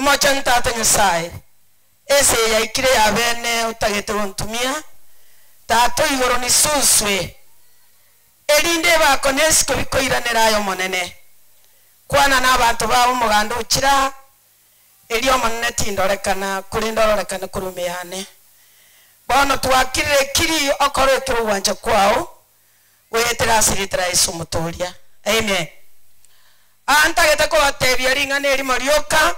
Omochenu Tata Nyasae, ense eye yaikire ya bene otagete gontumia, Tata o igoro nisuswe, erinde ebako na esiko bikoiranera aye Omonene. Kwana nabanto bao omoganda ochire aa, erio Omonene tindorekana, korende ororekane korwa ime yane. Bono twakirire kiri okore ekero ogwancha kwao, goetera ase erieta ria Yeso Omotoria. Amen. Aa ntagete kobatebia ring'ana erimo rioka,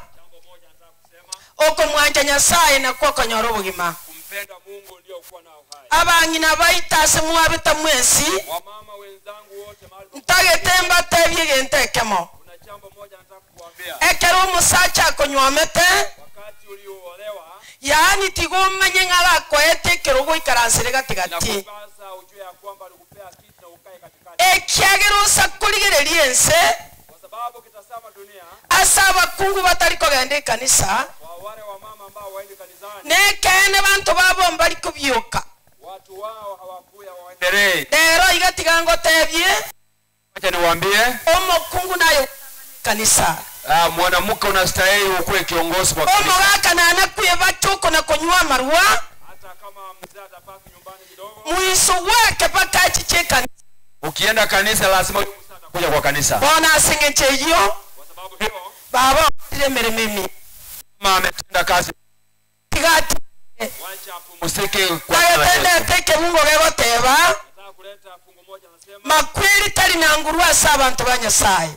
okomwancha Nyasae nakwo okonyora obogima. Abang'ina baito ase mwabeta mwensi, ntagete mbatebie egento ekemo. Ekero omosacha akonywomete, yaani tiga omanye ng'a gakoete ekerogo oikaransere gati gati, ekiagera osa korigereria ense ase abakungu batari kogenda ekanisa, nekeene banto babo mbari kobioka. Rero iga tiga ngotebie. Wacha niwaambie. Omokungu naye ogotang'ana ekanisa. Ah, mwanamke unastahili ukuwe kiongozi kwa kanisa. Omogaka nana kwebacha oko na konywa amarwa. Mwiso gwake mpaka achiche ekanisa. Ukienda kanisa lazima huyo mzee atakuja kwa kanisa. Bono ase engencho eyio, baba okorire emeremo emiya. Mama ametenda kazi. Tiga atiire. Apumzike kwa jina la Tagete Yesu. ndete ekebungo gegoteba, Makweri tari na nguru ase abanto ba Nyasae.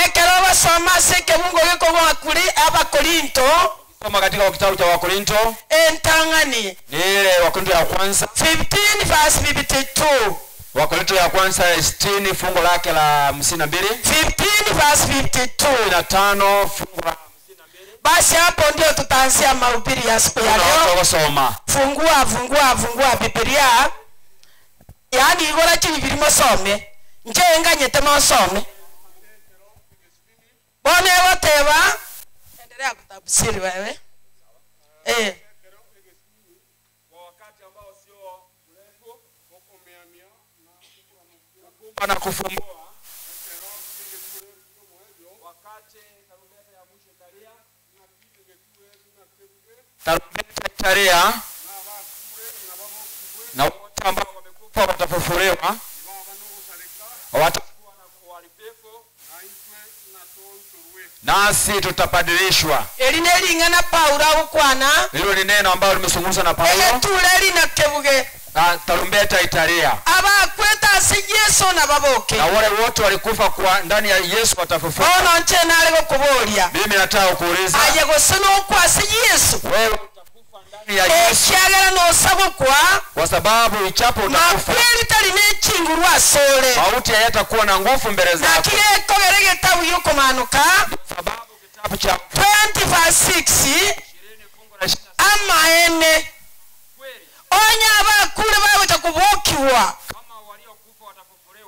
Ekero ogosoma ase ekebungo gekogwa kuri Abakorinto, Soma katika kitabu cha Wakorinto entang'ani ni ile Wakorinto ya kwanza 15 verse 52, Wakorinto ya kwanza 60 fungu lake la 52 15 verse 52. 5 fungu la Basi hapo ndio tutaanzia mahubiri ya siku ya leo. gosoma Fungua, fungua, fungua Biblia. Yaani igora chibibiri mosome. Nche nganyete mosome. Bono egoteba endelea kutafsiri wewe. Eh. na kufumbua tarumbeta italia na wote ambao wamekufa watafufuliwa, watakuwa na uharibifu, nasi tutabadilishwa. Eri nering'ana Paulo agokwana Hilo ni neno ambalo limezungumzwa na Paulo. egetura eri na kebuge Na tarumbeta italia, abakwete ase Yesu nababoke na wale wote walikufa kwa ndani ya Yesu watafufuka. bono nche nare gokoboria Mimi nataka kuuliza aye gose nokwa ase Yesu wewe, utakufa ndani ya Yesu ekiagera nosagokwa kwa sababu ichapo utakufa, makweri tari nechinguru asore mauti hayatakuwa na nguvu mbele zako, naki gekogera egetabu giokomanuka sababu kitabu cha 20 verse 6 amaene onye abakure bagocha kubokiwa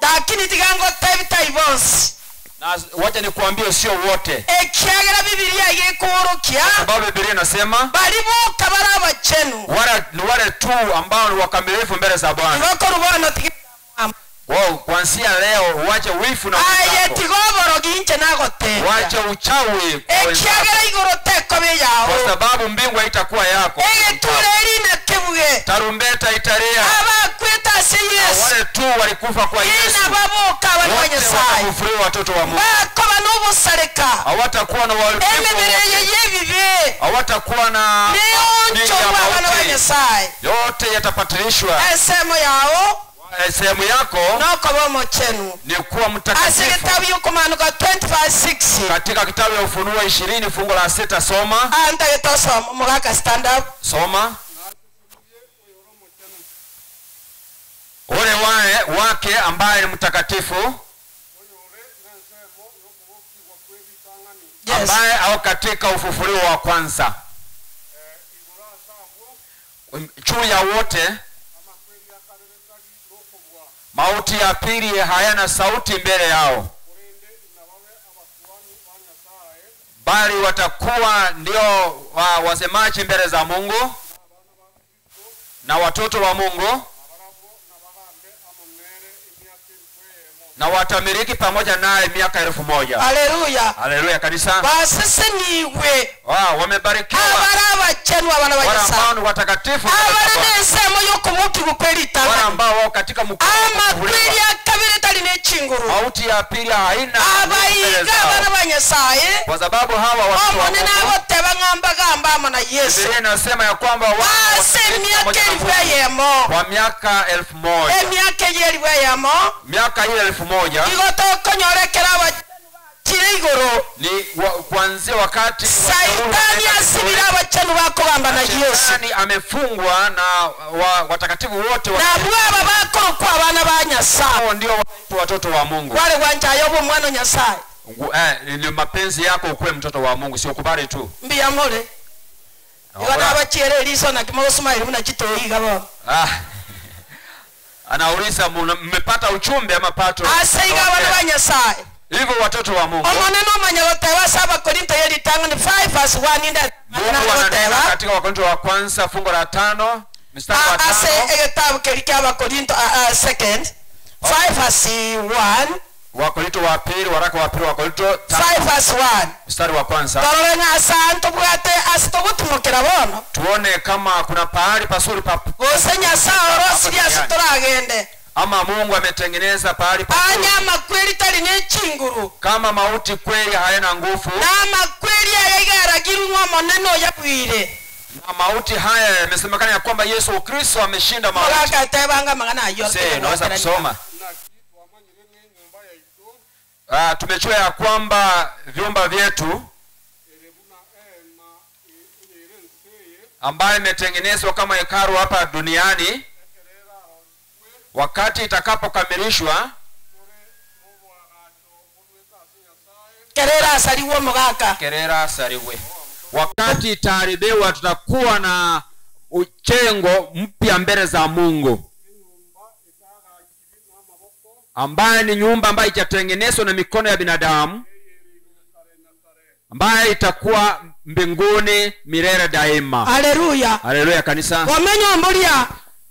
lakini tigangotebi tai bonsi na wacha nikuambie, sio wote, ekiagera bibilia igekuurukia sababu Biblia inasema bari boka bari abachenu wale ni wale tu ambao ni wakamilifu mbele za Bwana. igokoru bono tiga Wao kuanzia leo uache wifu na aye wenzako, tiga oborogi inche nagotebia uache uchawi kwa wenzako, ekiagera igoro tekobe kwa yao sababu mbingu haitakuwa yako. egetura eri na kebuge Tarumbeta italia, abakwete ase Yesu wale tu walikufa kwa Yesu ina baboka abari ba wote Nyasaye watafufuliwa, watoto wa Mungu bakoba n'obusareka hawatakuwa na uharibifu emibiri wowote. eye y'ebibe hawatakuwa na neyoncho mingi ya bw'abana ba mauti. Nyasaye Yote yatapatilishwa. ensemo yao Eh, Sehemu yako nokoba omochenu ni kuwa ase mtakatifu. egetabu y'okomanuka 20 verse 6 Katika kitabu ya Ufunuo 20 fungu la 6, soma antagete osoma omogaka stand up soma. Ule wake ambaye ni mtakatifu yes ambaye au katika ufufuliwo wa kwanza juu ya wote. Mauti ya pili hayana sauti mbele yao, bali watakuwa ndio wasemaji mbele za Mungu na watoto wa Mungu, Na watamiliki pamoja naye miaka 1000. Haleluya. Haleluya kanisa. Basesenigwe. Wow, wamebarikiwa Abari abachenu abana ba wale Nyasaye. ambao ni watakatifu Abari katika Bwana. n'ensemo y'okumukigwa Wale kw'eritangani. ambao wao katika mkono wa Amakweri kufufuliwa. akabere tari n'echinguru. Mauti ya pili haina nguvu mbele Abayiga zao. abana ba Nyasaye. Kwa sababu hawa watoto wa Omone Mungu, nagoteba ng'amba gamba amo na Yesu. Biblia inasema ya kwamba wao Ase wataketi emiaka pamoja na elifu Mungu eyemo. kwa miaka 1000. Emiaka eye elifu eyemo. Miaka ile 1000 Igo tokonyorekera abachire igoro. ni kuanzia wakati Saitani asibire abachenu bakogamba na Yesu. Shetani amefungwa na watakatifu wote wa Nabwo aba bakorokwa abana ba Nyasaye. hao ndio watoto wa Mungu. Wale gwanchayo obwo omwana Nyasaye. Ni mapenzi yako ukuwe mtoto wa Mungu, sio kubali tu. Mbiya more. Igo nabachiere eriso na kimogosoma erimu na chitoiga bono. Anauliza mmepata uchumbe ama pato? Ase iga abana ba Nyasaye. Hivyo watoto wa Mungu. Omonene omanya goteba ase Abakorinto y'eritang'ani 5 verse 1 inde Mungu ananena goteba. katika Wakorinto wa kwanza fungu la 5 mstari wa Ase 5. egetabu keri kia Abakorinto, second 5 verse 1. Wakorinto wa pili, waraka wa pili wa Korinto 5 5 verse 1. mstari wa kwanza. Torore ng'a ase ntobwate ase togotumokera bono. Tuone kama kuna pahali pazuri pa Gose Nyasaye orosirie ase toragende. Ama Mungu ametengeneza pahali pazuri. Anya amakweri tari n'echinguru. Kama mauti kweli hayana nguvu. Na amakweri aya igaragirwe ng'omonene oya bwire. Na mauti haya yamesemekana ya kwamba Yesu Kristo ameshinda mauti. Mugaka tebanga magana ayo. Sasa unaweza kusoma. Tumejua ya kwamba vyumba vyetu ambayo imetengenezwa kama hekalu hapa duniani, wakati itakapokamilishwa, Kerera asaliwe mugaka. Kerera asaliwe. Wakati itaharibiwa, tutakuwa na uchengo mpya mbele za Mungu, ambaye ni nyumba ambayo itatengenezwa na mikono ya binadamu, ambaye itakuwa mbinguni milele daima. Haleluya. Haleluya kanisa. Wamenyo mbulia.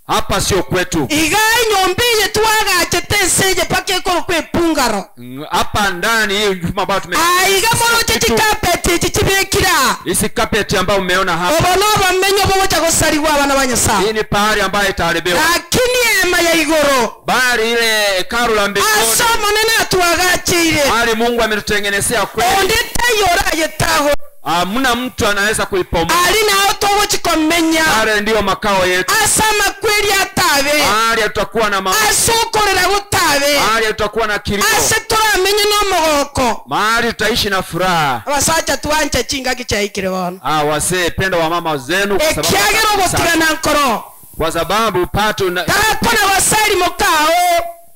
Hapa sio kwetu. Igai nyombi yetu agachete nseje pake ikoro kwe pungaro. Hapa ndani hii nyumba ambayo tume- Aiga moro chichi carpet chichi chibekira. Hizi carpet ambayo umeona hapa. Obo no bamenyo bogocha gosariwa abana ba Nyasaye. Hii ni pahali ambayo itaharibiwa. Lakini ema ya igoro. Bali ile hekalu la mbinguni. Asa monene atuagachire. Bali Mungu ametutengenezea kweli. Ondete yora yetaho. Hamna mtu anaweza kuipomoa. Ali na otogochikomenya. Pale ndio makao yetu. Asa makweli atabe. Pale tutakuwa na Asa okorera gutabe. Pale tutakuwa na kilio. Asa turamenye no mogoko. Mahali tutaishi na furaha. Abasacha tuanche chinga kichaikire bono. Wasee penda wa mama zenu kwa sababu Ekiagero gotigana nkoro. Kwa sababu pato na Tako na wasali mukao.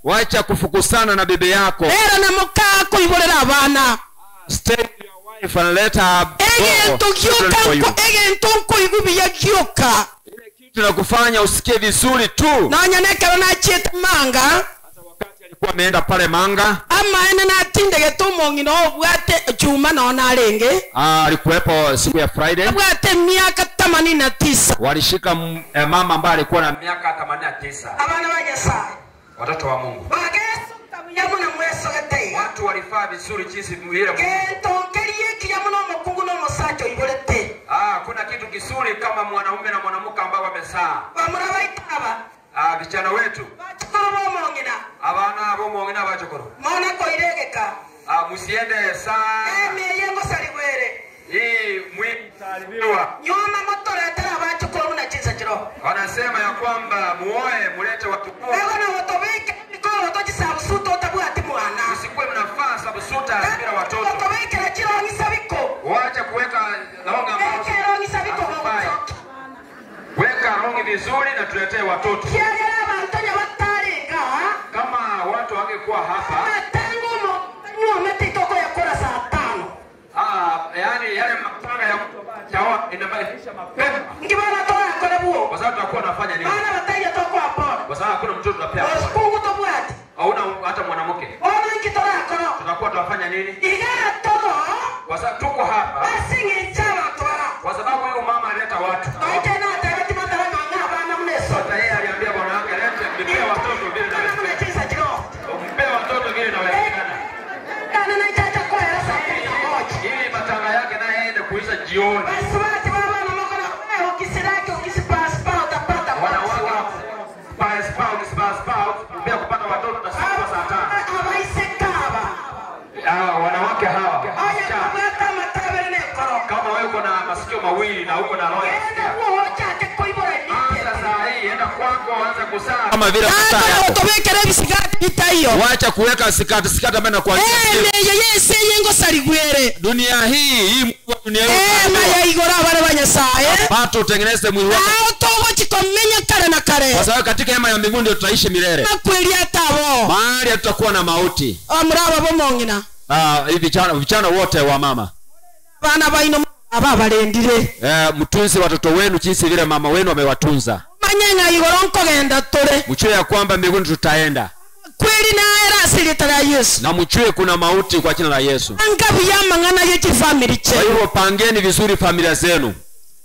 Wacha kufukusana na bibi yako. Era na mukao kuiborera abana. Stay with your wife and let her go. Egento Children for you. gioka, egento nkoigubiya gioka. Ile kitu na kufanya usikie vizuri tu. Na nyanekero na chiete manga. Hata wakati alikuwa ameenda pale manga. Ama ene na tindege tu mongino obwate Juma na narenge. Alikuwepo siku ya Friday. Obwate miaka 89. Walishika mama ambaye alikuwa na miaka 89. Abana ba Nyasaye. Watoto wa Mungu. Bageso tabuyamu na mweso gateiga. Watu walifaa vizuri jinsi vile Mungu. Gento nkerie kiyamu no mukungu no musacho iborete. Kuna kitu kizuri kama mwanaume na mwanamke ambao wamezaa. Bamura baitaba. Vijana wetu. Bachukuru bomongina. Abana bomongina bachukuru. Mona koiregeka. Musiende sana. Emiye ngosaribwere. Hii mwili itaharibiwa. Nyuma motoretera bachukuru na chinsa chiro. Wanasema ya kwamba muoe mulete watoto. Ego na watobeke mikoro tochisabusuto otabwati mwana. Usikuwe mnafaa sabusuta bila watoto. Watobeke na chiro ngisabiko. Wacha kuweka longa ambazo Weka longi sabiko hazifai. kwa Weka longi vizuri na tuletee watoto. Kiagera abantu nyabatarenga. Kama watu wangekuwa hapa. Matango mo nyome titoko ya kora saa 5. Yani yale matanga ya mtu ambaye hajaoa inabadilisha mapema. Ngibana toa kora buo. Kwa sababu tutakuwa nafanya nini? Bana bataya toko hapo. Kwa sababu hakuna mtoto tutapea pole. Usikungu tobwati. Hauna hata mwanamke. Ona nkitora kora. Tutakuwa tunafanya nini? Igara toro. Kwa sababu tuko hapa. Basi ngichama tora. Kwa sababu huyu mama analeta watu. Aite na taratibu taranga ngaba na mneso. Hata yeye aliambia bwana wake alete mpe watoto vile na Mpe watoto vile. jioni. Basubati babana mokona wewe ukisilaki ukisipaspa utapata Wanawake wa spa ukispa spa pia kupata watoto utasukuma saa 5. abaisekaba Hawa wanawake hawa. oya Wasichana. kubwata matabere nekoro Kama wewe uko na masikio mawili na uko na roho ya enda kusikia. kuochake koibora Anza saa hii, enda kwako anza kuzaa. Kama vile masaa yako. tobekera ebisigati bitaiyo Wacha kuweka sikati sikati ambayo inakuanzia. emeye yese yengosaligwere Dunia hii hii mwili wa dunia hii. ema ya igoro abare ba nyasaye Pato utengeneze mwili wako. nao togochikomenya kare na kare Kwa sababu katika hema ya mbinguni ndio tutaishi milele. makweli atabo Mahali hatutakuwa na mauti. amuraba bomong'ina Ah, hivi vijana vijana wote wa mama. bana baino aba barendire Eh, mtunze watoto wenu jinsi vile mama wenu amewatunza. manye ng'a igoro nkogenda tore Mjue ya kwamba mbinguni tutaenda. kweli naera asirita lya yesu Na mjue kuna mauti kwa jina la Yesu. angabi yamang'ana yechifamili Kwa che hivyo pangeni vizuri familia zenu.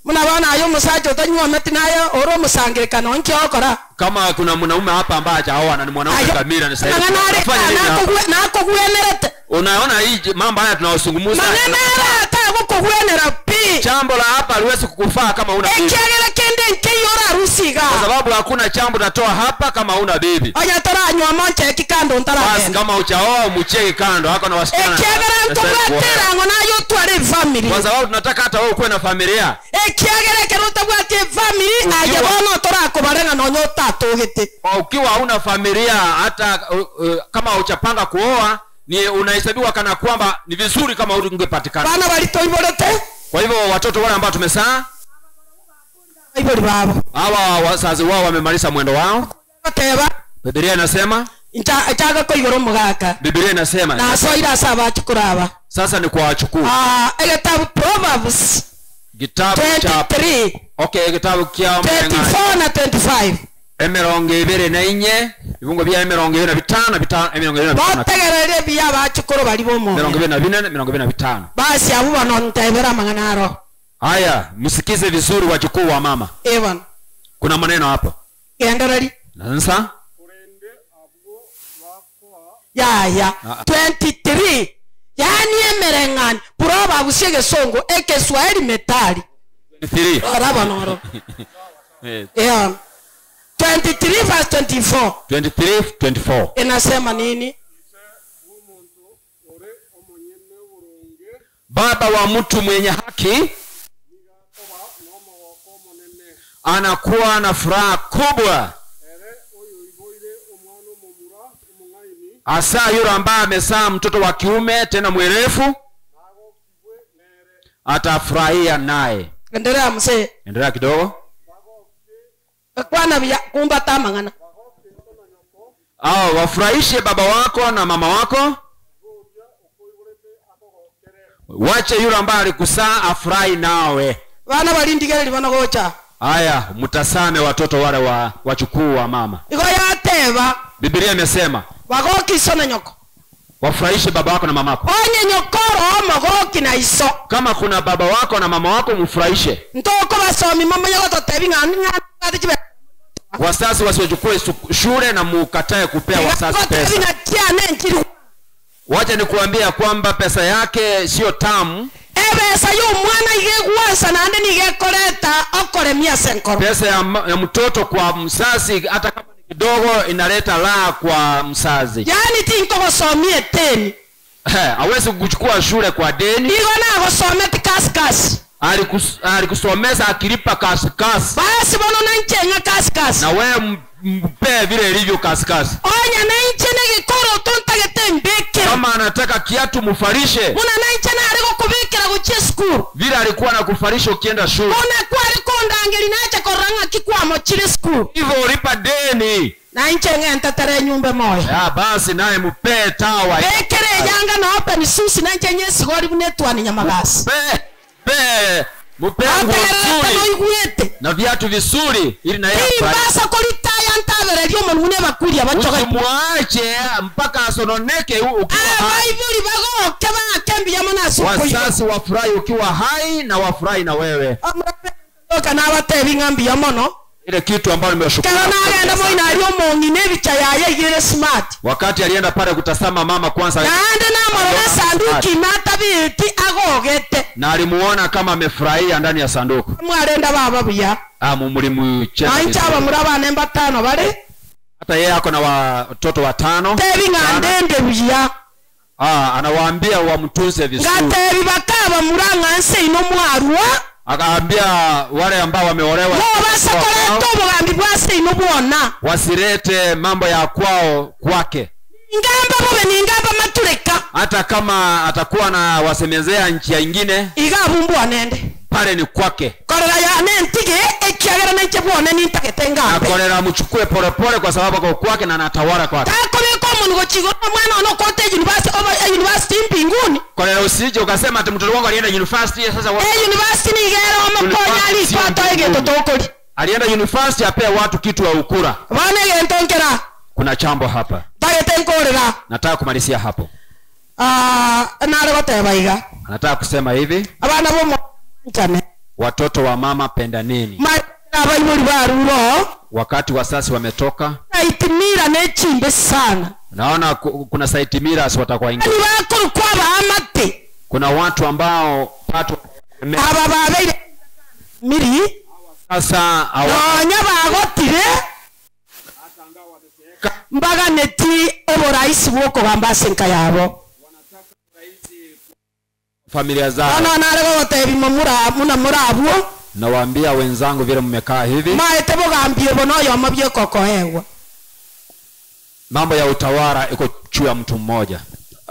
muna bana ayo omusacha otanyuometi naye ori omusangirikano nkiokora Kama kuna mwanaume hapa ambaye hajaoa na ni mwanaume kamili anastahili. mang'ana Fanya nini hapa? nakogwenerete Unaona hii mambo haya tunayozungumza. mang'ana ara atagokogwenera pi Jambo la hapa haliwezi kukufaa kama huna bibi. ekiagera kende nkeiyo orarusiga Kwa sababu hakuna jambo utatoa hapa kama huna bibi. onya toranywa moncheki kando Basi ntaragenda kama hujaoa umcheke kando hako na wasichana. ekiagera Anastahili kuoa. nkobwatera nayo otware efamili Kwa sababu tunataka hata wewe ukuwe na familia. ekiagera ekero otabwatie efamili aye Ukiwa- bono otorakobareng'a nonya otatogete Ukiwa hauna familia hata kama hujapanga kuoa ni unahesabiwa kana kwamba ni vizuri kama ungepatikana. bana bari toiborete Kwa hivyo watoto wale ambao tumezaa baibori babo hawa wazazi wao wamemaliza mwendo wao. bateba Biblia inasema, nchaga koigora omogaka Biblia inasema nasoire ase abachikoraba sasa ni kwa wachukuu. egetabu proverbs Kitabu cha 23 okay, kitabu kia 24 na 25 emirongo ibiri na inye ibungo bya 25 5 25 botegererie biya abachukuru bari bomoyo 24 25. basi abo bano ntebera amang'ana aro Haya, msikize vizuri wachukuu wa mama. ebano Kuna maneno hapo. gendereri Na sasa yaya Ah. 23 yani emereng'ani proverbs egesongo ekeswahili metali 23. oraba noro yeah. 23 verse 24 23 24. inasema nini Baba wa mtu mwenye haki anakuwa na furaha kubwa, hasa yule ambaye amezaa mtoto wa kiume tena mwerevu, atafurahia naye. endelea mzee Endelea kidogo. kwana bya kumbata amang'ana Au wafurahishe baba wako na mama wako, wache yule ambaye alikusaa afurahi nawe. bana barindigereri bano gocha Haya, mtasame watoto wale wa wachukuu wa mama. igo yateba Biblia imesema bagoki iso na nyoko wafurahishe baba wako na mama wako. onye nyokoro omogoki na iso Kama kuna baba wako na mama wako mfurahishe. ntoko basomi mamanya gototebi ng'ani ng'ani chibe Wazazi wasiochukue shule na mukatae kupea wazazi gotebi pesa. ng'a chiane nchiri Wacha nikuambia kwamba pesa yake sio tamu. ebesa ya omwana igegwansa naende nigekoreta okoremia ase enkoro Pesa ya, ya mtoto kwa mzazi hata kama ni kidogo inaleta raha kwa mzazi. yaani tinkogosomia eteni Hawezi kuchukua shule kwa deni. igo nagosometi kasikasi Alikusomeza akilipa kasikasi, basi bono nainche ng'a kasikasi na wewe mpee vile ilivyo kasikasi. onya nainche negekoro tontagete mbikire Kama anataka kiatu mfarishe muna nainche nare gokobikira gochia esukuru vile alikuwa anakufarisha ukienda shule, muna kware kondangeri nacha korora ng'aki kwamochire esukuru hivyo ulipa deni. nainche ng'entetere enyumba moyo Ya, basi naye mpee tawa, bekere eyanga na open susi nainche nyesigori buna etwani nyamagasi mpe mpe mpe nguo ategererete nzuri noigwete na viatu vizuri, ili na yeye afurahi. timbasa koritaya ntabereria omonu buna ebakuria bachoge Usimwache mpaka asononeke ukiwa hai. abaibori bagoke bake mbuya mono ase okoiba Wazazi wafurahi ukiwa hai na wafurahi na wewe. oka nabatebi ng'a mbuya mono Ile kitu ambayo nimewashukuru Kero nagenda moino aria omong'ina ebicha yaye iga ere smart. Wakati alienda pale kutazama mama kwanza, Naende namorora esanduki ime atabeti agogete. na alimuona kama amefurahia ndani ya sanduku. Mwarenda baba buya. Ah, mlimucheza Nainche vizuri. abamura abane mbatano bare. Hata yeye ako na watoto watano. Tebi ng'a ndende buya. Ah, anawaambia wamtunze vizuri. Ngatebi bakabamura ng'a nse ino mwarua. Akaambia wale ambao wameolewa Mobasa koreta obogambi bwa ase ino bwona. wasirete mambo ya kwao kwake, Ningamba bobe ningamba matureka. hata kama atakuwa na wasemezea njia ingine, Iga abumbwa nende. pale ni kwake. Korera yane ntige ekiagera nenche bwone nintagete ngambe. Akorera mchukue polepole, kwa sababu ako kwake na anatawala kwake. Takobeka omonwe gochigoro omwana one okote university oba university mbinguni. Korera usije ukasema ati mtoto wangu alienda university sasa wa... E university nigere omokonya ariko atoe egento tokori. alienda university apea watu kitu wa ukura. Bono egento nkera Kuna chambo hapa, ntagete nkorera. nataka kumalizia hapo. Ah, nare goteba iga. Anataka kusema hivi, Abana bo watoto wa mama pendaneni. Abaibori baruro Wakati wasasi wametoka, naitimira nechimbe sana. naona kuna saitimiras watakuwaingia. Ani bakorokwa abaamate. Kuna watu ambao pato Aba babeire miri sasa hawa- nonya bagotire mbaganeti oboraisi bwokogamba ase enka yabo. familia zao. Bono nare gogotebia momura muna murabwo. Nawaambia wenzangu vile mmekaa hivi, Maete bogambi obo noyomo biekokoegwa. mambo ya utawala iko juu ya mtu mmoja.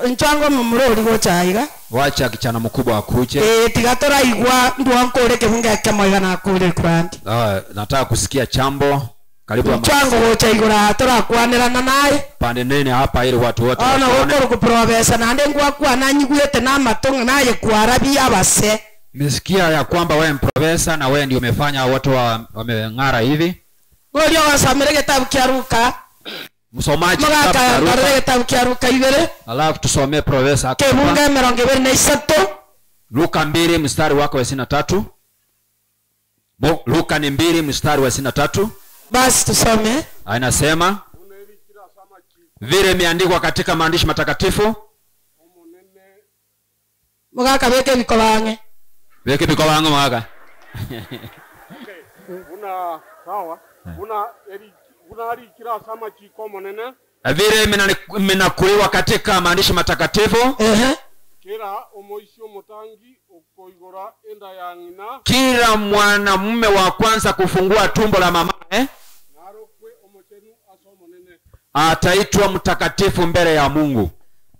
Nchwango momura ori gocha iga. Wacha kichana mkubwa akuje. Eh, tiga toraigwa ndwa nkore kebunga ekemoiga nakure kurandi. Ah, nataka kusikia chambo karibu ya Nchwango gocha igora torakwanirana naye. pande nene hapa ili watu wote Ona waone. gokoro kuprobesa nande ngwakwana nyigwete namatonga naye kwarabia abase. Nimesikia ya kwamba wewe mprofesa na wewe ndio umefanya watu wameng'ara hivi. Goria wasomere getabu kia Luka. Msomaji kitabu Mogaka cha ndorere Luka, getabu kia Luka ibere. alafu tusomee profesa hapa. Kebunga emirongo ibere na isato. Luka 2 mstari wako wa 23. Luka ni 2 mstari wa 23. Basi tusome. Anasema vile imeandikwa katika maandishi matakatifu. Mogaka beke bikobange. Weke bikobange mogaka. Una sawa. Una eri una arikira sama chiko monene. Vile imenakuliwa katika maandishi matakatifu. Ehe. Kila omoisi omutangi okoigora enda ya ng'ina. Kila mwanamume wa kwanza kufungua tumbo la mamae Narokwe omochenu aso monene. ataitwa mtakatifu mbele ya Mungu.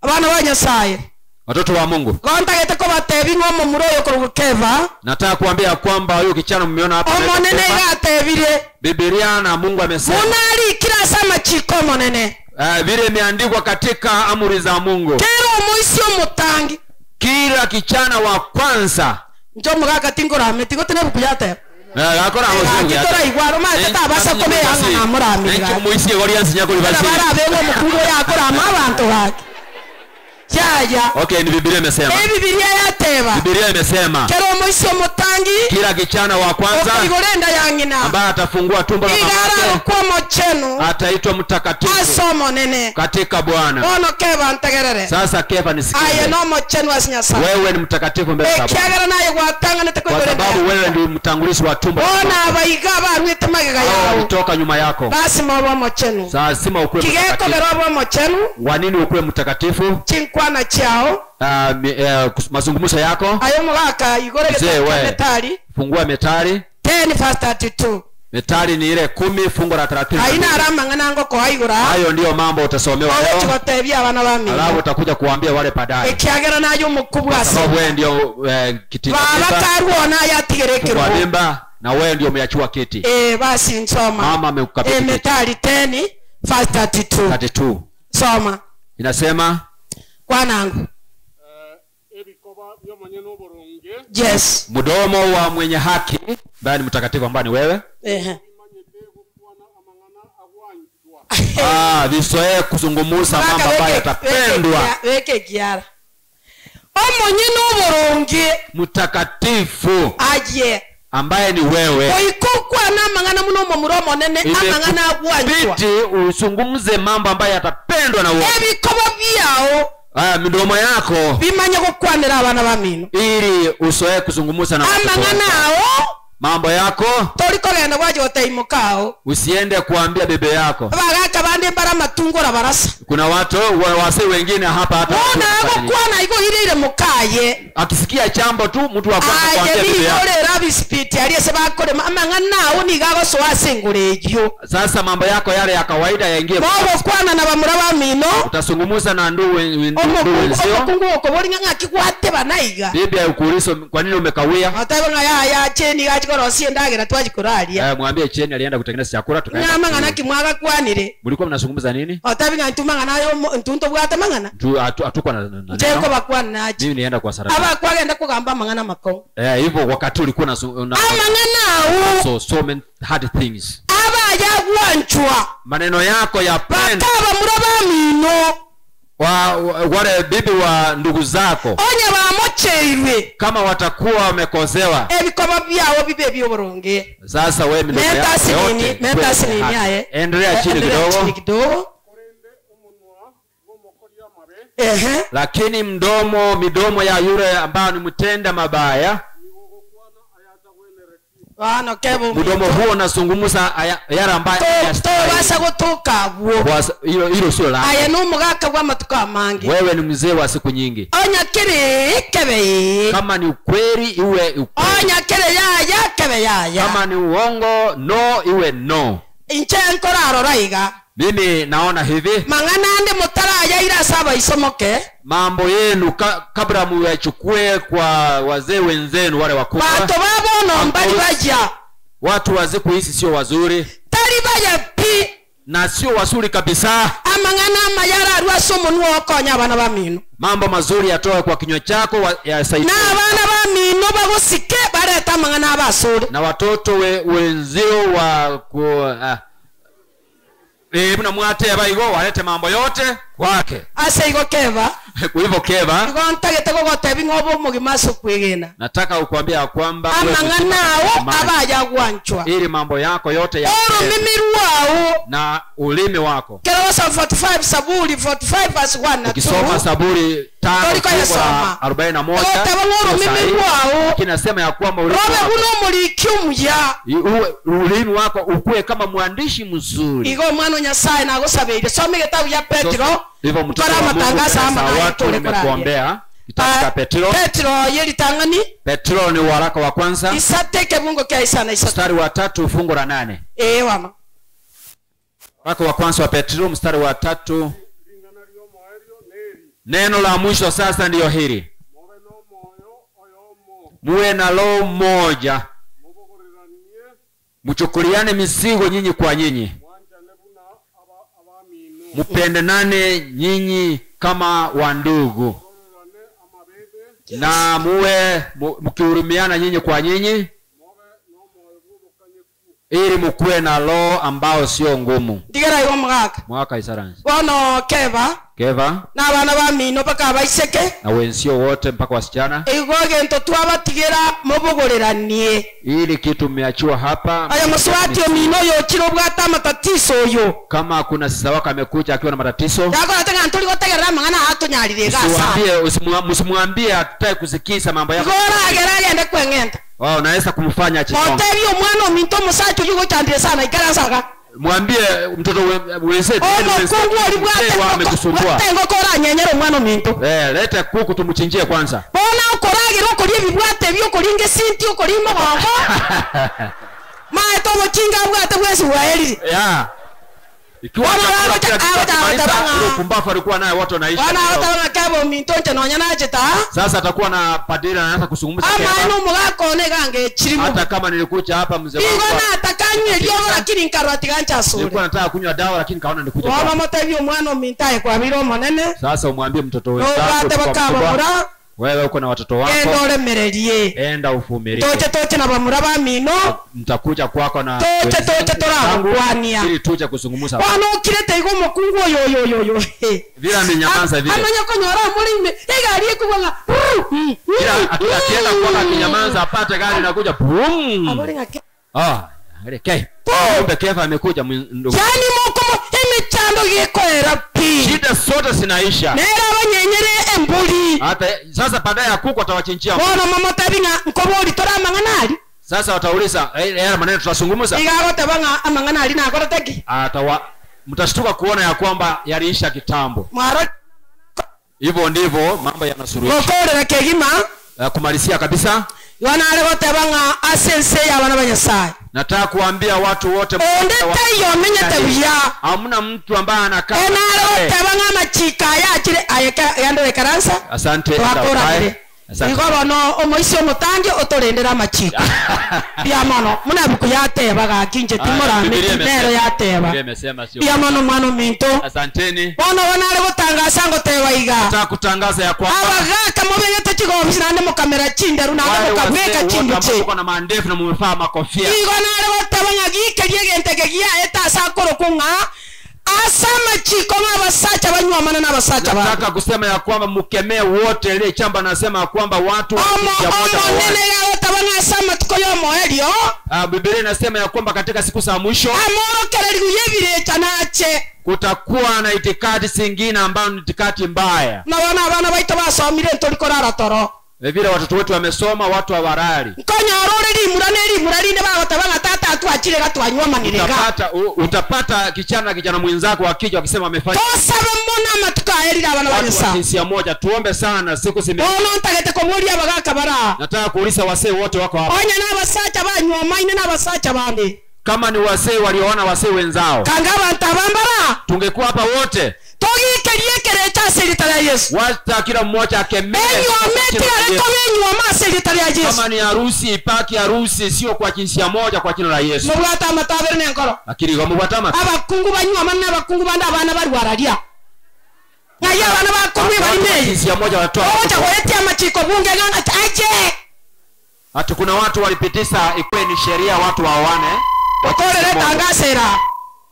Abana ba Nyasaye. Watoto wa Mungu, Gontagete kobatebi ng'omo muroyo korokeva. nataka kuambia kwamba huyu kichana mmeona hapa Omonene anaitwa Kefa. igatebire. Biblia na Mungu amesema Munarikira sama chiko monene. Vile imeandikwa katika amri za Mungu. Kera omoisi omutangi. Kila kichana wa kwanza. Njo mugaka tingorameti gotene bukuyate. Akora Akitora igwaro maete tabasa kobe yanga namuramira. Enki omoisi egori ansinya kuri basi. Bara bengo mukungo yakora amabantu gake. Yaya. Okay, ni Biblia imesema. Eh, Biblia yateba. Biblia imesema. Kera omoisi omutangi. Kila kichana wa kwanza okoigorenda yang'ina. ambaye atafungua tumbo la mama Igara yake okwa mochenu. ataitwa mtakatifu Asomo nene. katika Bwana. Bono Kefa ntegerere. Sasa Kefa nisikie. Aye no mochenu ase Nyasaye. Wewe ni mtakatifu mbele za Bwana. Ekiagera naye gwatanganete Kwa koigorenda. sababu wewe ndiye mtangulizi wa tumbo. Bona abaiga barwete magega Hao yao. walitoka nyuma yako. Lazima obe omochenu. Sasa lazima ukuwe mtakatifu. Kigekogera obe omochenu. Kwa nini ukuwe mtakatifu? Chinkwana chiao. Mazungumzo yako. Ayo mugaka igore Mzee, getabu we. Methali. Fungua Methali. 10 verse 32. Methali ni ile 10 fungu la 30. Aina alama ng'anango kwa igura. Hayo ndiyo mambo utasomewa Owe leo. chigotebia abana ba mino. Alafu utakuja kuambia wale baadaye. Ekiagera nayo mukubwa Kwa ase. sababu wewe ndio kitinda Baba mimba. karuona yatigerekerwa. Kwa mimba na wewe ndio umeachiwa kiti. Basi nsoma. Mama amekukabidhi kiti. Methali 10 verse 32. 32. Soma. Inasema Kwanangu. Ebikoba byomonyene oboronge. Yes. Mdomo wa mwenye haki ambaye ni mtakatifu ambaye ni wewe. Ehe. Visoe kuzungumza mambo ambayo yatapendwa. Weke kiara. Omonyene oboronge. Mtakatifu. Aye. ambaye ni wewe. Goika okwane amang'ana buna omomura omonene, amang'ana agwanchwa. Imekubidi uzungumze mambo ambayo yatapendwa na wote. Ebikobo biao Aya, midomo yako bimanye gokwanera abana bamino. ili usoee kuzungumza na watoto Amang'ana wako. ao Mambo yako tori kogenda gwacha goteimoka ao. usiende kuambia bebe yako. Abagaka bande mbare amatungo orabarasa. Kuna watu wasi wengine hapa hata Bono agokwana igo oireire mokaye. akisikia chambo tu mtu wa kwanza Aye kuambia bebe nigo yako. ore rabisipiti aria ase bakorema amang'ana ao nigo agosoa ase engoro eyio. Sasa mambo yako yale ya kawaida yaingie. Mogokwana na bamura bamino Utasungumuza na ndugu ndugu omokungu wenzio. omokungu okobori ng'a ng'aki gwateba naiga. Bibi akuuliza kwa nini umekawia? Otebe ng'a yaya cheni gachikorosia endagera twachikoraria. Eh, mwambie cheni alienda kutengeneza chakula tukaenda. Ng'a amang'ana ki mwagakwanire. Mlikuwa mnazungumza nini? Otebi ng'a intwe mang'ana ayo omo- intwe ntobwate mang'ana. Hatukuwa na, na, na Nche neno. nkobakwana nache. Mimi nienda kwa saraka. Abakwagenda kogamba amang'ana amakong'u. Eh, hivyo wakati ulikuwa na, na Amang'ana ao so many hard things. abayagwanchwa Maneno yako yapendwe bakabamura bamino wale bibi wa ndugu zako onye bamocheirwe kama watakuwa wamekosewa. ebikobo byao bibe ebyoboronge. Sasa wewe midomo Menta yako sinini, yote menta kweli sinini haki. aye. Endelea chini Endelea chini kidogo. kidogo. Korende omonwa bw'omokori amabe Ehe. Lakini midomo ya yule ambayo ni mtenda mabaya, nigo gokwana ayatagwenereti. Bano kebo mdomo huo unazungumza yale ambayo hayastahili. tobasa gotoka abwo. Hilo sio la. Aye n'omogaka bw'amatuko amange. Wewe ni mzee wa siku nyingi. Onya kere kebe. Kama ni ukweli iwe ukweli. Onya kere yaya kebe yaya. Kama ni uongo no iwe no. Inche nkorarora iga. Mimi naona hivi Mang'ana ande motaraya ira saba isomoke. mambo yenu kabla muyachukue kwa wazee wenzenu wale wakubwa. Bantu babono mbali baja. Watu wa siku hizi sio wazuri. Tari baya pi. Na sio wazuri kabisa. Amang'ana amayara arwa somo nuo okonya abana bamino. Mambo mazuri yatoe kwa kinywa chako yasaidie. Na abana bamino bagosike bareta amang'ana abasore. Na watoto wenzio wa ku buna mwate abaigo walete mambo yote kwake. Ase igo keba. Kwa hivyo keba. Igo ntagete gogotebi ng'obo omogima ase okwegena. Nataka kukwambia kwamba wewe Amang'ana ao msima abaya gwanchwa. ili mambo yako yote ya Oromimi rwao na ulimi wako. Kero sa 45 Saburi 45 verse 1 na Ukisoma 2. Saburi tano Toriko fungu la yasoma. 41. Otaba ng'oromimi rwao. Lakini nasema ya kwamba ulimi Robe wako buno omoriki omuya. Ulimi wako ukue kama mwandishi mzuri. Igo omwana Nyasaye nagosabeire. Soma egetabu ya Petro. Hivyo mtoto Twara wa Mungu, amatangazo ama sasa naye watu tore koraria. nimekuombea. Kitabu cha Petro. Petro yeritang'ani. Petro ni waraka wa kwanza. Isate kebungo kya isana isate. Mstari wa 3 fungu la 8. Wama. Waraka wa kwanza wa Petro mstari wa 3. Neno la mwisho sasa ndiyo hili. Muwe na roho moja. Mchukuliane mizigo nyinyi kwa nyinyi. Mpendanane nyinyi kama wandugu. Na muwe mkihurumiana nyinyi kwa nyinyi, ili mkuwe na roho ambao sio ngumu. Ndigera igo mwaka. Mwaka isaransi. Bono keba. Keva. Na abana ba mino baka baiseke. Na wenzio wote mpaka wasichana. Igo gento twabatigera mubugoreranie. Ili kitu mmeachiwa hapa. Aya muswati omino yochiro bwata matatizo yo. Kama kuna sisa wako amekuja akiwa na matatizo. Yako nataka ntuli gotegerera mang'ana atunyarire gasa. Usiwaambie, msimwambie atakaye kusikiza mambo yako. Gora agera agende kweng'enta. Wao unaweza kumfanya achikonge. Otebi omwana ominto omusacha oyu gochandire sana ikara nsaga. Mwambie mtoto wenzetu, Omo wenzetu, kungu oli bwate mzee wa amekusumbua. bwate ngoko oranyenyera omwana ominto. Leta kuku tumchinjie kwanza. Bona okoragira okoria ebibwate ebio okoria ngesinti okoria mogongo. Mae tobochinga bwate bwesi bwaerire. Yeah. Ikiwa Wana chakula wao kila cha- kitu hao cha- akimaliza, hao cha- ule upumbavu alikuwa naye watu wanaishi. Wana hao cha- kabo minto nche nonya nacheta. Sasa atakuwa na padri anaanza kuzungumza Ama tena. eno mugako ne gange chirimu. Hata kama nilikuja hapa mzee Igo wangu. na atakanywe ryogo lakini nkarwa tigancha sure. Nilikuwa nataka kunywa dawa lakini kaona nikuja Waba kwako. motebio omwana ominto aye kwabire omonene. Sasa umwambie mtoto No wenzako bwate kwa bakaba mkubwa. mura. Wewe uko na watoto Genda wako, oremererie. enda uvumilie. Toche toche na bamura bamino. Nitakuja kwako na Toche toche toragokwania. ili tuje kuzungumza. Bono okirete igo omokungu oyo oyo oyo oyo. Vile amenyamaza vile. Amanya konyora omorime. Egari ekogwa ng'a. Kila akienda kwako akinyamaza apate gari inakuja boom. Abore ng'ake. Ah, ile ke. Kumbe Kefa amekuja ndugu. Yani mokomo emechando gekoera pi. Shida zote zinaisha. Nere abanyenyere embori. Hata sasa baadaye ya kuku atawachinjia. Bono momotebi ng'a nkobori tore amang'ana ari. Sasa watauliza eh, yale maneno tutazungumza. Iga agoteba ng'a amang'ana ari nakorete ki. Atawa mtashtuka kuona ya kwamba yaliisha kitambo. Mwaro Hivyo ndivyo mambo yanasuluhishwa. gokorera kegima Eh, Kumalizia kabisa, igo nare goteba ng'a ase ense y'abana ba Nyasaye. nataka kuambia watu wote Onde taiyo omenyete buya. hamna mtu ambaye anakaa. Enare goteba ng'a amachiko aya achire aye genda ekaransa. Asante. Twakoragire. Asante. Igo bono omoisi omotangi otorendere amachiko. Bia mono muna buku yateba gaki inche Aya, Biblia timorameti imesema. nero yateba. Biblia imesema sio. Bia mono mwana ominto. Asanteni. Bono bonare gotangasa ngoteba iga. Nataka kutangaza ya kwamba Abagaka mobegete chigobisi naende mokamera chinderu naende wale wazee mokabeka wote ambao chinduche. mko na mandefu na mumevaa makofia. Igo nare goteba ng'a gikeria egento eke giaete ase akorokwa ng'a ase amachiko ng'a abasacha banywomana na abasacha babo. Nataka kusema ya kwamba mkemee wote ile chamba nasema ya kwamba watu wa Omo jinsia moja omonene waoane. gagoteba ng'a ase amatuko y'omoerio Ah, Biblia inasema ya kwamba katika siku za mwisho amorokererigu y'ebirecha nache. kutakuwa na itikadi zingine ambayo ni itikadi mbaya. Nabona abana baito basomire ntori korara toro. Vile watoto wetu wamesoma, watu hawarali. Nkonyora ore rimura na erimura rinde bagoteba ng'a tata atwachire gatwanywomanire iga. Utapata, utapata kijana na kijana mwenzako akija wakisema wamefanya Tosabe mono amatuko aerire abana ba watu wa Nyasaye. jinsia moja. Tuombe sana, siku zime. Bono ntagete koboria abagaka bara. Nataka kuuliza wasee wote wako hapa, Onye n'abasacha banywomaine n'abasacha bande. kama ni wasee walioona wasee wenzao, Kanga abantu abambara tungekuwa hapa wote, togikerie ekerecha ase erita ria Yesu. wacha kila mmoja akemee Enywome tigare koba enywoma ase erita ria Yesu. kama ni harusi ipaki harusi, sio kwa jinsia moja, kwa jina la Yesu. Mobwate amatabere n'enkoro. Lakini wamubwatama Abakungu banywomana n'abakungu bande abana barwararia. Ng'ai abana bakorwa bari meye. jinsia moja wanatoa Ogocha goetia amachiko bunge ng'a ache. Ati kuna watu walipitisha ikuwe ni sheria watu waoane. Otorere tangasera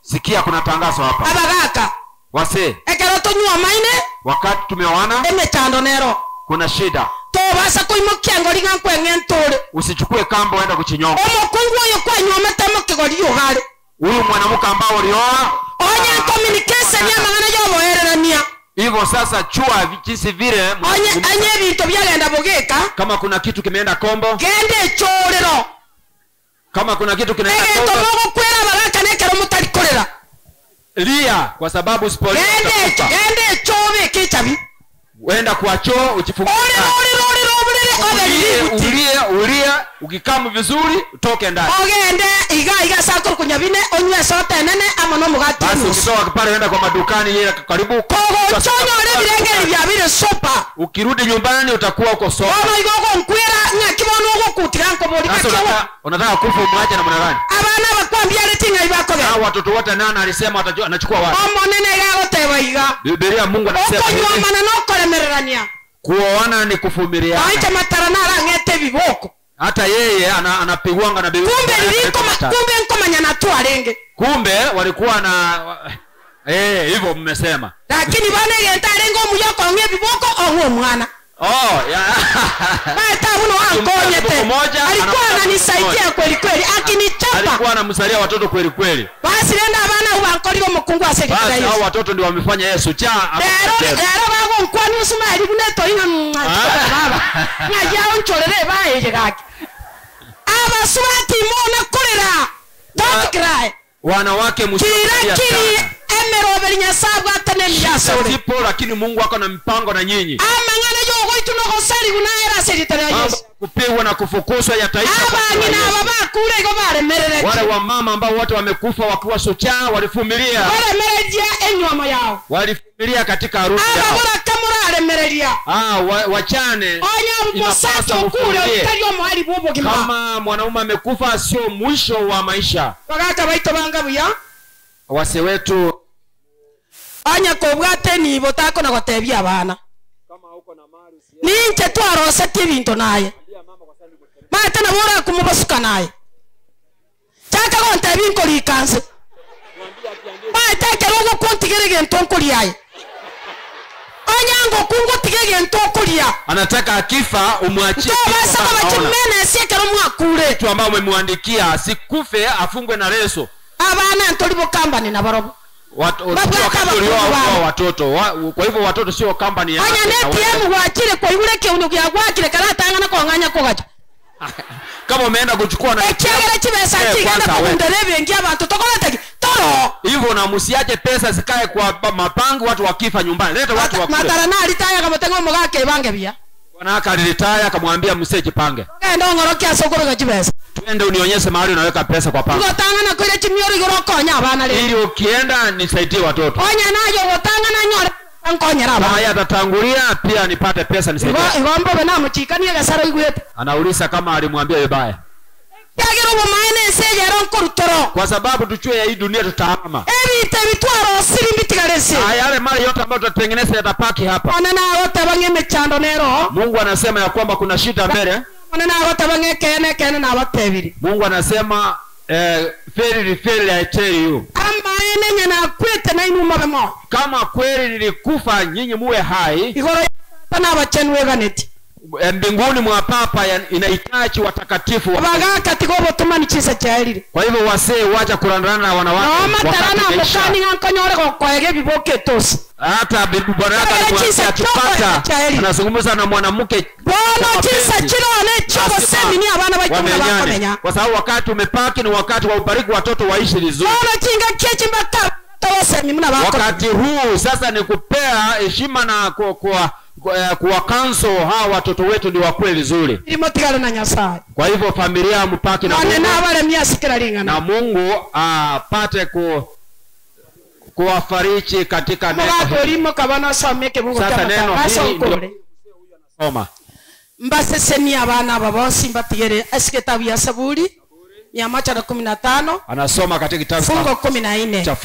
Sikia, kuna tangazo hapa abagaka wasee, ekero tonywomaine wakati tumeoana emechando nero kuna shida, tobasa koimokia ngori ng'a nkweng'e ntore usichukue kamba uenda kuchinyonga. omokungu oyo kwanywomete mokigori ogare Huyu mwanamke ambao ulioa onye communication y'amang'ana y'oboererania hivyo sasa, chua jinsi vile onye onye ebinto byagenda bogeka kama kuna kitu kimeenda kombo, genda echorero kama kuna kitu kinaenda egento kombo, mogokwera abagaka nekero motari korera lia, kwa sababu usipolia genda echo utakufa. genda echo obeke echabi Uenda kwa choo ujifungue, orere orere orere oborere ulie, oberire ulie, ulie, ukikamu vizuri utoke ndani. ogende iga iga sakoro kunyabine onywe esote enene amo n'omogati Basi onusu ukitoka pale uenda kwa madukani ile karibu, kogochonyore ebirengeri byabire sopa ukirudi nyumbani utakuwa uko soba. bono igo ogonkwera ng'aki bono ogokutira nkobori Sasa ng'aki unataka unataka kufa umwache namna gani? abana bakwambiare ting'ai bakogera Hao watoto wote nana alisema atajua anachukua wapi? omonene iga agoteba iga Biblia Mungu anasema hivi, okonywomana nokoremererania kuoana ni kuvumiliana. oiche matara narang'ete ebiboko Hata yeye ana, anapigwanga na Biblia. kumbe riri kumbe nkomanya natwarenge Kumbe walikuwa na eh, hivyo mmesema. lakini bono egento arenge omuya okong'a ebiboko ong'a omwana Oh, ya. baetabuno wankonyete Mmoja, alikuwa anampa ananisaidia mmoja. kweli kweli akinichapa Alikuwa anamsalia watoto kweli kweli. basi renda abana abo bankorire omokungu ase ekitera Basi hao Yesu watoto ndio wamefanya Yesu cha rero rero bagonkwani osumari buna etoinga baba ng'a yaonchorere baeye gaki abasubati mona korera don't cry wanawake kira msilia kiri sana. emeroberi nyasaye abwate nemiyasore Sipo, lakini Mungu ako na mpango na nyinyi. amang'ana yogoitu nogosarigu naera ase eritari ya Mambo Yesu kupigwa na kufukuzwa yataisha kwa jina la abang'ina Yesu. aba bakure igo baremerereti Wale wamama ambao wote wamekufa wakiwa shujaa walivumilia, baremereria enywomo yao walivumilia katika harusi yao. ababoraka moraremereria Ah, wa, wachane onya Inapasa mosacha okure uvumilie. otari omohari bwa obogima Kama mwanaume amekufa sio mwisho wa maisha. bagaka baito banga buya Wase wetu onya kobwate nibo takona gotebia abana Kama Ninche twarosetie ebinto naye. Maete nabo orakumobasuka naye. Chaka gontebia nkorika nse. Maete ekero ogokwa ontigere egento nkoria aye. Onye ngokwa ngotige egento okoria. Anataka akifa umwachie kitu Ntobasa ambayo koba anaona. chimene ase ekero mwakure. Kitu ambayo umemwandikia asikufe afungwe na leso. Abana ntori bokambani nabarobwo. Babwate Wakati abakungu ulioa babo. Watoto kwa hivyo watoto sio company yake. Onye na ATM gwachire kwaigure ekeunyo giagwakire karatang'ana kong'anya kogacha. Kama umeenda kuchukua na Ekiagera chibesa Eh, chigenda kwanza we. kogundera ebenki abantu tokorete ki? Toro. Hivyo na msiache pesa zikae kwa mapango watu wakifa nyumbani. Leta watu wakule. Matara na ritaya kamotenga omogaka ebange buya. Bwana akalitaya akamwambia msee jipange. Ogende ong'orokia ase okobeka chibesa. Twende unionyeshe mahali unaweka pesa kwa pango. Ngotang'ana koire chimioro igoro okonya abana rende. Ili ukienda nisaidie watoto. Onye naye ogotang'ana nyore nkonyera Kama abana. yeye atatangulia pia nipate pesa nisaidie. Igo igo mbobe namochikanie egesaro oigwete. Anauliza kama alimwambia vibaya. Kiagera obomaene ense eyero nkorutoro. Kwa sababu tuchue ya hii dunia tutahama. Ebinto ebi twarosiri mbitigare ense. Haya yale mali yote ambayo tutatengeneza yatapaki hapa. One nagoteba ng'a emechando nero. Mungu anasema ya kwamba kuna shida mbele. One nagoteba ng'a ekeene ekeene nabatebire. Mungu anasema verily verily I tell you. Amaene nye nakwete na inwe mobe moyo. Kama kweli nilikufa nyinyi muwe hai. Igoro ya Tata nabachenu eganeti. Mbinguni mwa Papa inahitaji watakatifu wa Abagaka tiga obotumani chisa chiarire. Kwa hivyo wasee wacha kurandarana na wanawake. No matara Wakati na imeisha. mukani ng'a nkonyore gokoega ebiboka etosi. Hata bibi bwana yake Kaya alikuwa chisa akipata, choko chaeli. anazungumza na mwanamke Bono kwa chisa mapenzi. chirone chobosemi ni abana baito buna Wamenyane. bakomenya. Kwa sababu wakati umepaki ni wakati wa ubariki watoto waishi vizuri. Bono chinga kiechi mbaka tobosemi muna bakomenya. Wakati huu sasa ni kupea heshima na kuwa counsel hawa watoto wetu ni wakue vizuri. Irimo tigare na Nyasaye. Kwa hivyo familia mpaki na None Mungu, nabaremia asikira ring'ana. na Mungu apate kuwafariji katika neno Omogaka hili. orimo kaba nosome ekebugo Sasa kia neno matangazo hili ndio nkore. soma. Mbasesenie abana aba bonsi mbatigere ase kitabu ya Saburi 115 Anasoma katika kitabu fungo kumi na nne. cha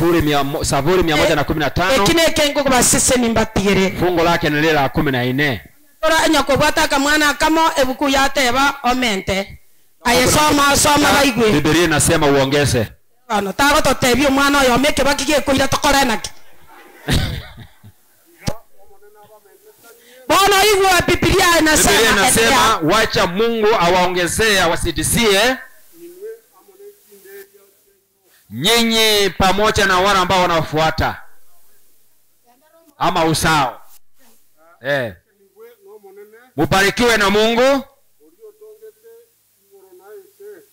Saburi 115. Eki nekengo kubaseseni mbatigere. Fungo lake ni lile la 14. Ora nyakobwata akamwana kamo ebuku yateba omente. Aye soma soma baigwe. Biblia inasema uongeze. Ano tagototebia omwana oyo omeke bakige koira tokore naki. Bono igwe Biblia inasema, Biblia inasema wacha Mungu awaongezee awasidisie nyinyi pamoja na wale ambao wanafuata ama usao. Mubarikiwe na Mungu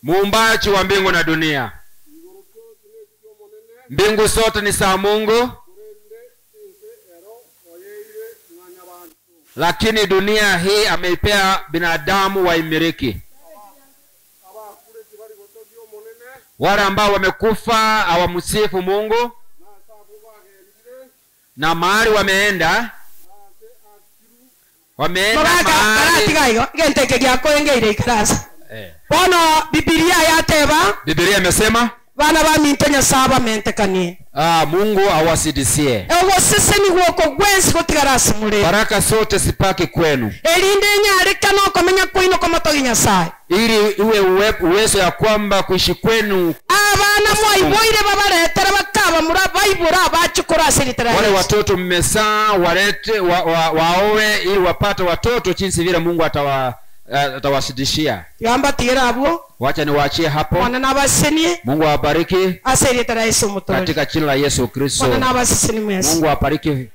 muumbaji wa mbingu na dunia. Mbingu zote ni za Mungu, lakini dunia hii ameipea binadamu waimiliki. Wale ambao wamekufa hawamsifu Mungu na mahali wameenda, wameenda Mabaka, mahali. karatiga igo, genteke giako engeire ikarasa. Bono Biblia yateba, Biblia imesema bana ba minto Nyasaye bamentekanie. Mungu awasidisie. Ogoseseni gwoko gwensi gotigara asimure. Baraka zote sipaki kwenu. Erinde nyareka no komenya kwino komotogi Nyasaye. Ili iwe uwezo ya kwamba kuishi kwenu. Abana mwaiboire babaretere bakaba mura baibura bachukura asiritera. Wale watoto mmezaa walete waoe ili wapate watoto jinsi vile Mungu atawasidishia. Yamba tira abo. Wacha niwaachie hapo. Mwana nabasenie. Mungu awabariki. Asiritera Yesu mutore. Katika jina la Yesu Kristo. Mwana nabasenie Yesu. Mungu awabariki.